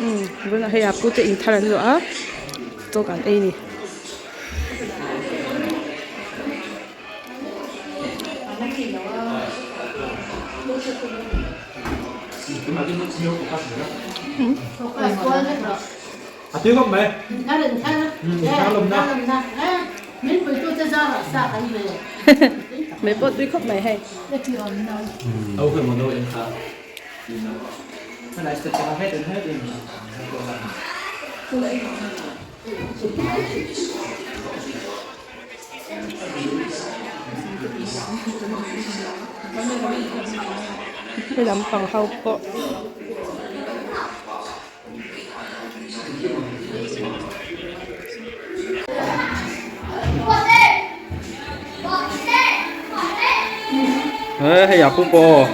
Umm tunah hei a pute in thar an luah a chaw kan ei a ni. Mei pawh tui khawp mai hei. He lampang ho pawh. Hei a pu pawh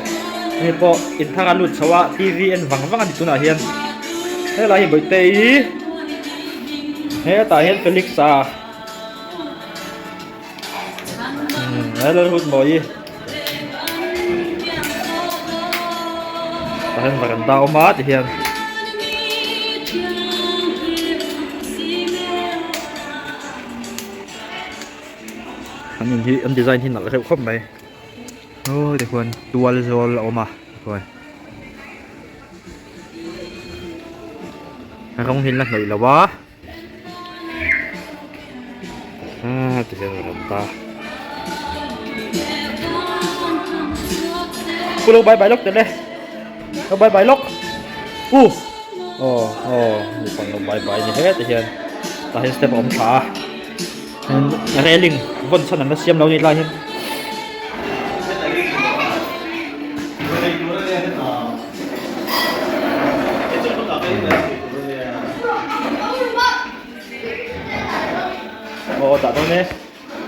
hei pawh in thar a lut chho a T V en vang vang a ni tunah hian helai hi bawihte hi hetah hian Felix a Lalhutmawi tah hian varanda a awm a ti hian an in hi an design hi nalh reuh khawp mai aw tikhuan tual zawl a awm a tikhuan rawng hi an la hnawih lo a. Ah ti hian a rawn ta. Pu lo bye bye lawk teh le. Lo bye bye lawk. Pu. Aw aw naupang lo bye bye ni he ti hian tah hian step a awm thla a. Railing vawn chhan an la siam lo ni tlai hian. Aw dah dawn e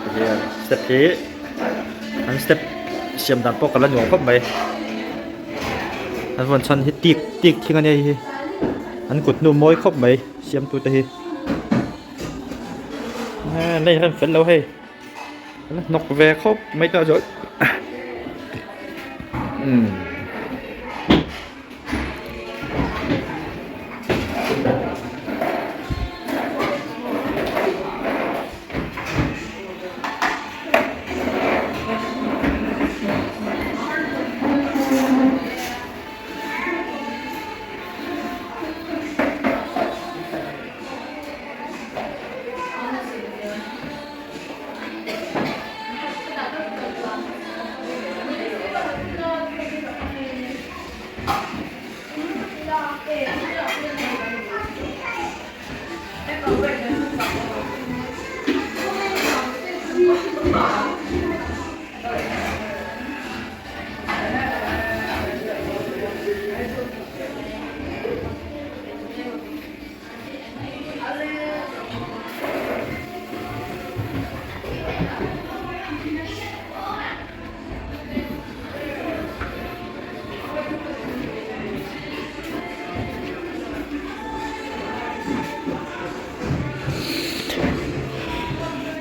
tihian step hi an step siam dan pawh ka la nuam khawp mai an vawn chhan hi teak teak thing ania hei hi an kut hnu mawi khawp mai siam tute hi an la inrem fel lo hei an la hnawk ve khawp mai tawh chuan umm.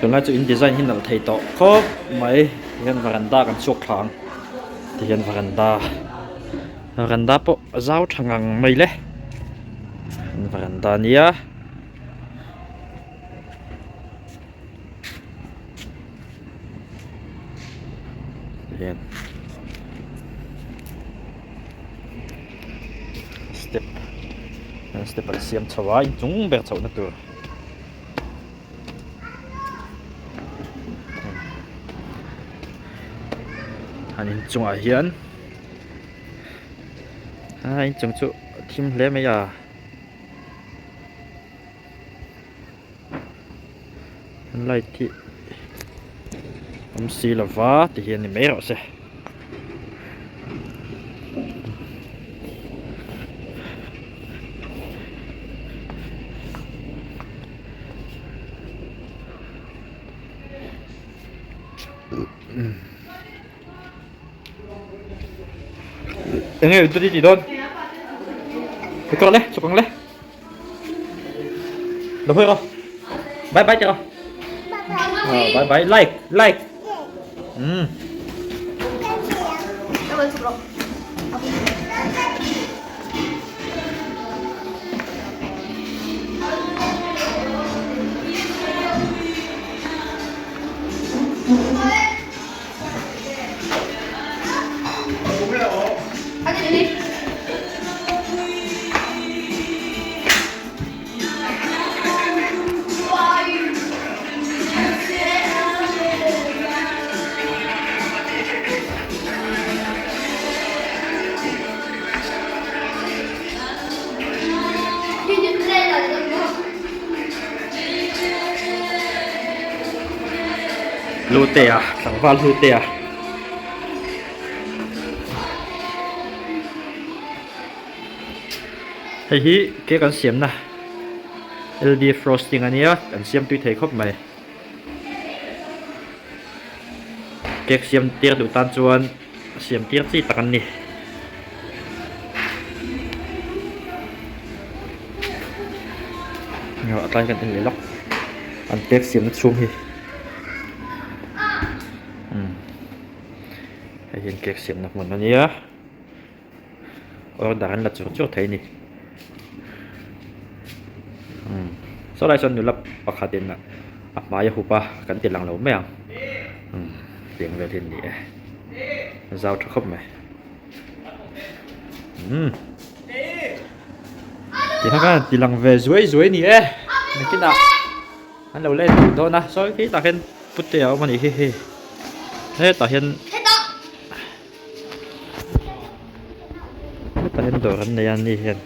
Tunlai chu in design hi nalh thei tawh khawp mai tihian varanda kan chhuak thla ang tihian varanda varanda pawh a zau tha ngang mai le varanda ania. Hian step step an siam chho a inchung ber chhoh na tur an inchungah hian a inchung chu a thim hle mai a. Light hi awm si lova ti hian ni mai rawh se. Enge i tih dawn? Chhuk ang le, chhuk ang le. Lo hawi rawh. Bye bye teh rawh. Bye bye like like. Um. Lutea tlangval Lutea. Hei hi cake an siamna LD frosting a nia an siam tui thei khawp mai. Cake siam tir duh tan chuan siam tir chi tak an ni. A tlai kan en leh lawk an cake siamna chhung hi umm hei hian cake siamna hmun a nia order an la chur chur thei a ni umm saw lai sawn nula pakhatin a hmai a hup a kan ti lang lo mai ang umm tiang vel hi an ni e zau tha khawp mai umm ti kha khan ti lang ve zuai zuai a ni e nakinah an lo let duh dawn a sawi khi tah khian pute a awm a nih hi hei hetah hian. Hetah hian dawr an nei a ni hian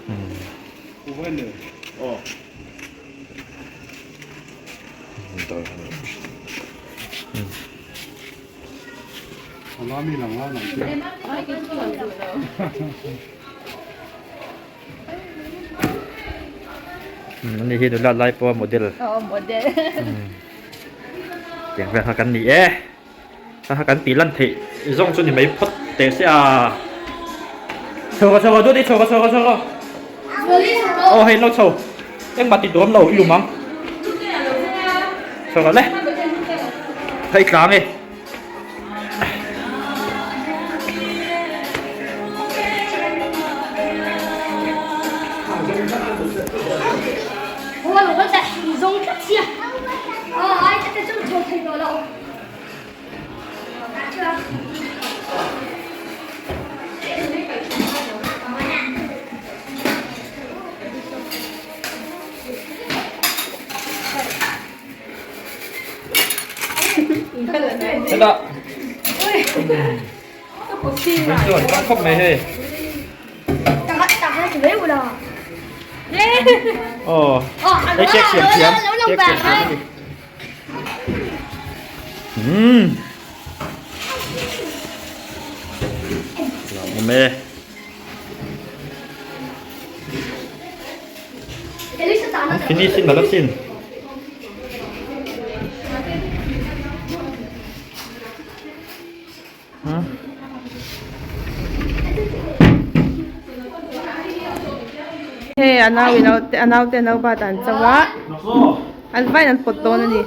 umm dawr an nei umm. Ani hi nula lai pawha model tiang vel kha kan ni e. A kan tih lan theih zawng chu ni mai phawt teh se a. Chho rawh chho rawh duat i chho rawh chho rawh chho rawh. Aw hei lo chho engmah ti duam lo i lum ang. Chho rawh le. Hei tlang e. Hetah Vin chu an tang khawp mai hei. Aw hei cake siam thiam cake siam thiam a ni. Umm. Lawm e. Finish in ala sin. Hei a nau in a nau te an bat an cho a an vaiin an pawt dawn a ni.